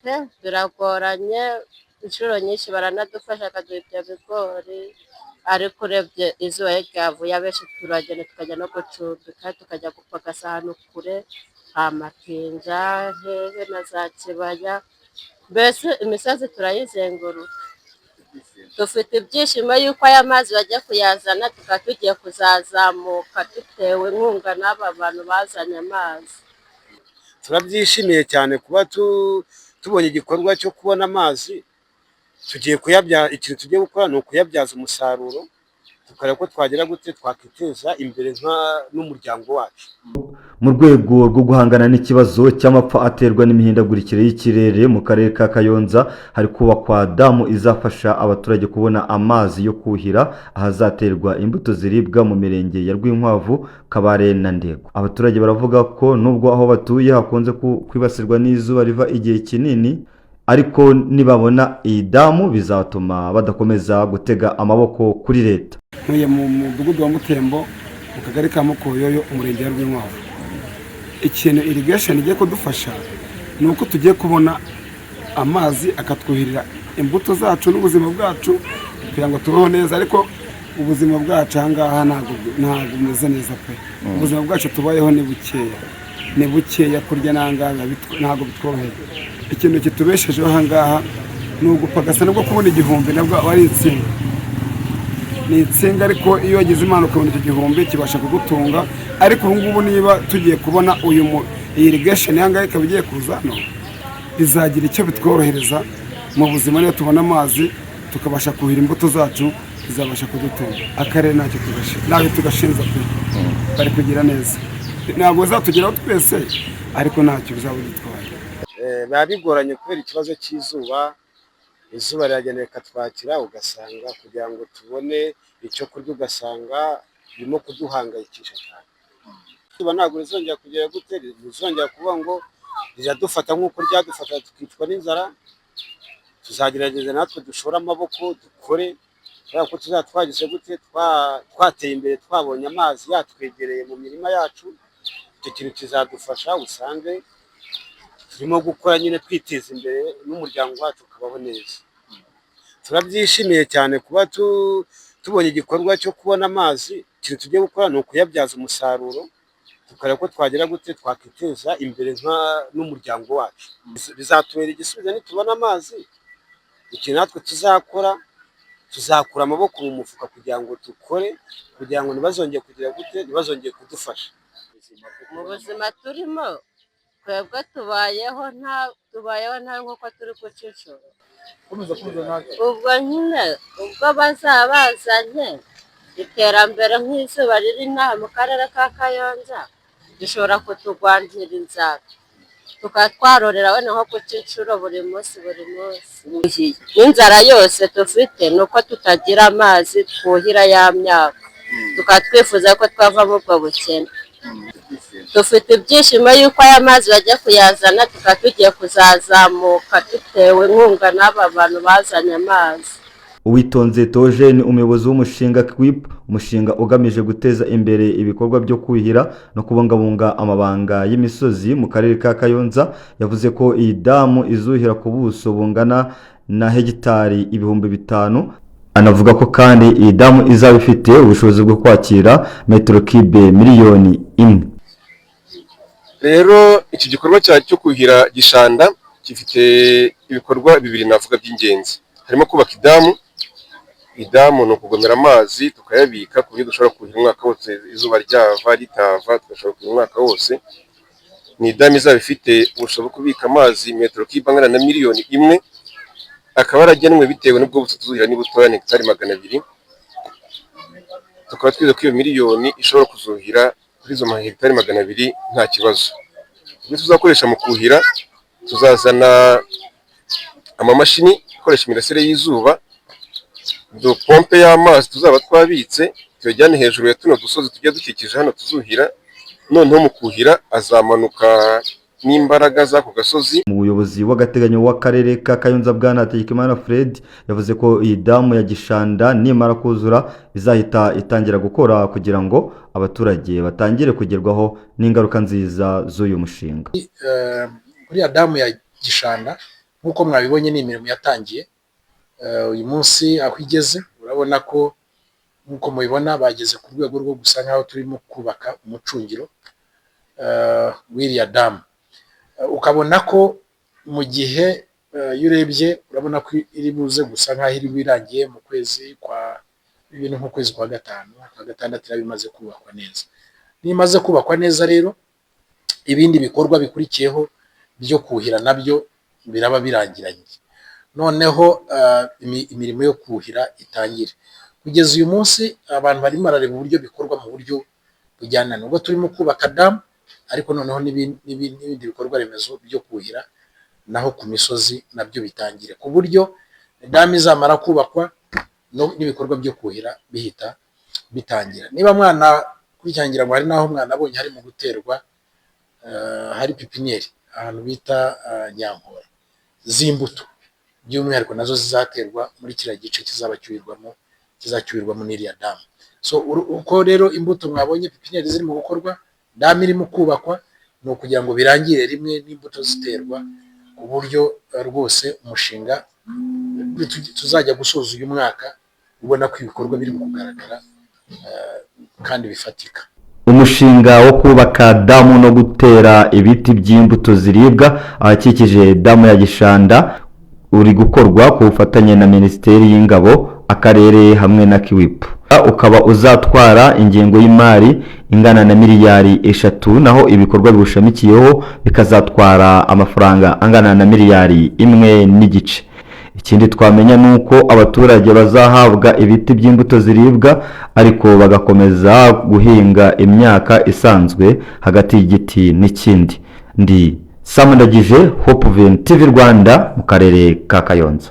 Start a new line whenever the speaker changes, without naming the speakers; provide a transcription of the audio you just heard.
Pe biragoranye, inshuro nyinshi baranadufasha bakaduha ibyo bigori, ariko urebye izuba iyo ryavuye abenshi turagenda tukajya no gucumbika, tukajya gupagasa ahantu kure, Amakinja hehe na za Kibaya, mbese imisozi turayizenguruka. Dufite ibyishimo y'uko aya mazi bajya kuyazana, tukaba tugiye kuzazamuka dutewe inkunga n'aba bantu bazanye amazi.
Turabyishimiye cyane kuba tubonye igikorwa cyo kubona amazi. Tugiye kuyabya, ikintu tugiye gukora ni ukuyabyaza umusaruro, tukareba ko twagira gute twakiteza imbere n'umuryango wacu.
Mu rwego rwo guhangana n'ikibazo cy'amapfa aterwa n'imihindagurikire y'ikirere, mu karere ka Kayonza hari kubakwa damu izafasha abaturage kubona amazi yo kuhira ahazaterwa imbuto ziribwa mu mirenge ya Rwinkwavu, Kabare na Ndego. Abaturage baravuga ko nubwo aho batuye hakunze kwibasirwa n'izuba riva igihe kinini, ariko nibabona iyi damu bizatuma badakomeza gutega amaboko kuri leta.
Ntuye mu mudugudu wa Mutembo, mu kagari ka Mukoyoyo, umurenge wa Rwinkwavu. Ikintu irrigation igiye kudufasha ni uko tugiye kubona amazi akatwuhirira imbuto zacu n'ubuzima bwacu kugira ngo tubeho neza. Ariko ubuzima bwacu aha ngaha ntabwo bumeze neza pe. Ubuzima bwacu tubayeho ni bukeya, ni bukeya. Kurya n'aha ngaha ntabwo bitworoheye. Ikintu kitubeshejeho aha ngaha ni ugupagasa, nabwo kubona 1000 nabwo aba ari insinga, ni insinga. Ariko iyo wagize Imana ukabona icyo 1000 kibasha kugutunga. Ariko ubu ngubu niba tugiye kubona uyu iyi irrigation aha ngaha ikaba igiye kuza hano, bizagira icyo bitworohereza mu buzima. Niyo tubona amazi tukabasha kuhira imbuto zacu, bizabasha kudutunga. Akarere ntacyo tugashinza pe, bari kugira neza. Ntabwo bazatugeraho twese, ariko ntacyo bizaba bidutwaye.
Biba bigoranye kubera ikibazo cy'izuba. Izuba riragenda rikatwakira, ugasanga kugira ngo tubone icyo kurya, ugasanga birimo kuduhangayikisha cyane. Izuba ntabwo rizongera kugera gute, rizongera kuvuga ngo riradufata nk'uko ryadufata tukicwa n'inzara. Tuzagerageza natwe dushore amaboko dukore, kubera ko tuzaba twagize gute, twateye imbere, twabonye amazi yatwegereye mu mirima yacu. Icyo kintu kizadufasha, usange turimo gukora nyine twiteza imbere n'umuryango wacu ukabaho neza. Turabyishimiye cyane kuba tubonye igikorwa cyo kubona amazi. Ikintu tugiye gukora ni ukuyabyaza umusaruro, tukareba ko twagira gute twakiteza imbere n'umuryango wacu. Bizatubera igisubizo nitubona amazi. Ikintu natwe tuzakora, tuzakura amaboko mu mufuka kugira ngo dukore, kugira ngo ntibazongere kugira gute, ntibazongere kudufasha.
Mu buzima turimo twebwe, tubayeho nta tubayeho nta nk'uko turi guca inshuro. Ubwo nyine ubwo bazaba bazanye iterambere, nk'izuba riri inaha mu karere ka Kayonza rishobora kuturwanira inzara, tukaba twarorera wenda nko guca inshuro buri munsi buri munsi. N'inzara yose dufite ni uko tutagira amazi twuhira ya myaka, tukaba twifuza ko twava muri ubwo bukene. Dufite ibyishimo y'uko aya mazi bajya kuyazana, tukaba tugiye kuzazamuka dutewe inkunga n'aba bantu bazanye amazi.
Uwitonze Theogene, umuyobozi w'umushinga KWIP, umushinga ugamije guteza imbere ibikorwa byo kuhira no kubungabunga amabanga y'imisozi mu karere ka Kayonza, yavuze ko iyi damu izuhira ku buso bungana na hegitari 5000. Anavuga ko kandi iyi damu izaba ifite ubushobozi bwo kwakira metero kibe 1,000,000.
Rero iki gikorwa cyo kuhira Gishanda gifite ibikorwa bibiri navuga by'ingenzi. Harimo kubaka idamu. Idamu ni ukugomera amazi tukayabika ku buryo dushobora kuhira umwaka wose, izuba ryava ritava tugashobora kuhira umwaka wose. Ni idamu izaba ifite ubushobozi bwo kubika amazi metero kibe angana na 1,000,000, akaba yaragenwe bitewe n'ubwo buso tuzuhira ni butoya, ni hegitari 200. Tukaba twizeye ko iyo miliyoni ishobora kuzuhira kuri izo hegitari 200 nta kibazo. Ibyo tuzakoresha mu kuhira, tuzazana amamashini akoresha imirasire y'izuba, dupompe y'amazi tuzaba twabitse tuyajyane hejuru ya tuno dusozi tugiye dukikije hano tuzuhira. Noneho mu kuhira azamanuka n'imbaraga z'ako gasozi.
Umuyobozi w'agateganyo w'akarere ka Kayonza, Bwana Hategekimana Fred, yavuze ko iyi damu ya Gishanda nimara kuzura izahita itangira gukora kugira ngo abaturage batangire kugerwaho n'ingaruka nziza z'uyu mushinga.
Uriya damu ya Gishanda. Nk'uko mwabibonye, ni imirimo yatangiye. Uyu munsi aho igeze, urabona ko nk'uko mubibona bageze ku rwego rwo gusa nk'aho turimo kubaka umucungiro w'iriya damu. Ukabona ko mu gihe iyo urebye urabona ko iri buze gusa nk'aho iri birangiye mu kwezi kwa bibiri, nk'ukwezi kwa gatanu, kwa gatandatu iraba imaze kubakwa neza. Niyo imaze kubakwa neza rero, ibindi bikorwa bikurikiyeho byo kuhira nabyo biraba birangiranye, noneho imirimo yo kuhira itangire. Kugeza uyu munsi abantu barimo barareba uburyo bikorwa mu buryo bujyana nubwo turimo kubaka damu, ariko noneho n'ibindi bikorwa remezo byo kuhira naho ku misozi nabyo bitangire, ku buryo damu izamara kubakwa n'ibikorwa byo kuhira bihita bitangira. Niba mwana kurikirangira ngo hari n'aho mwana abonye harimo guterwa, hari pépinière ahantu bita Nyankora z'imbuto by'umwihariko, nazo zizaterwa muri kiriya gice kizaba cyuhirwamo, kizacyuhirwamo n'iriya damu. So uko rero imbuto mwabonye pépinière zirimo gukorwa, damu irimo kubakwa, ni ukugira ngo birangire rimwe n'imbuto ziterwa, ku buryo rwose umushinga tuzajya gusoza uyu mwaka ubona ko ibikorwa biri kugaragara kandi bifatika.
Umushinga wo kubaka damu no gutera ibiti by'imbuto ziribwa ahakikije damu ya Gishanda uri gukorwa ku bufatanye na Minisiteri y'Ingabo, akarere hamwe na KIWIP, ukaba uzatwara ingengo y'imari ingana na miliyari 3, naho ibikorwa biwushamikiyeho bikazatwara amafaranga angana na miliyari 1.5. Ikindi twamenya ni uko abaturage bazahabwa ibiti by'imbuto ziribwa, ariko bagakomeza guhinga imyaka isanzwe hagati y'igiti n'ikindi. Ndi Samundagije, Hope TV Rwanda, mu karere ka Kayonza.